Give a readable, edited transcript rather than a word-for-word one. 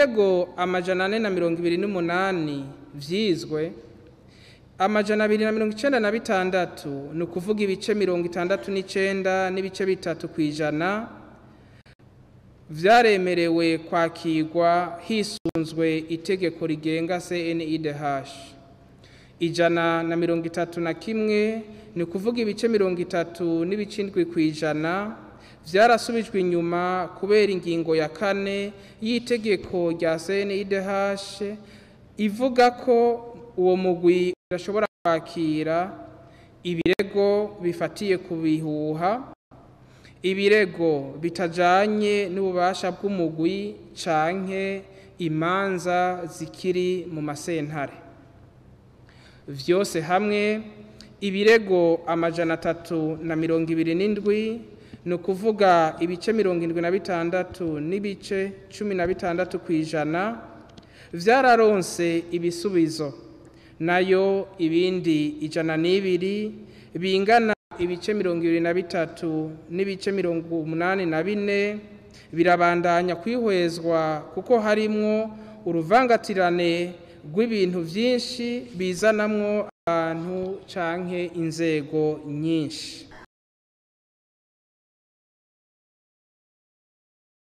Ku birego 428 vyizwe, 296, ni ukuvuga ibice 69.3%, vyaremerewe kwakirwa hisunzwe itegeko rigenga CNIDH. 131, ni ukuvuga ibice 30.7%, vyarasubijwe inyuma kubera ingingo ya 4 y'itegeko rya CNIDH ivuga ko uwo mugwi udashobora kwakira ibirego bifatiye ku bihuha, ibirego bitajanye n'ububasha bw'umugwi canke imanza zikiri mu masentare. Vyose hamwe, ibirego 327, ni ukuvuga ibice 76.16%, vyararonse ibisubizo, nayo ibindi 102 bingana ibice 23.84 birabandanya kwihwezwa kuko harimwo uruvangatirane rw'ibintu vyinshi bizanamwo abantu canke inzego nyinshi.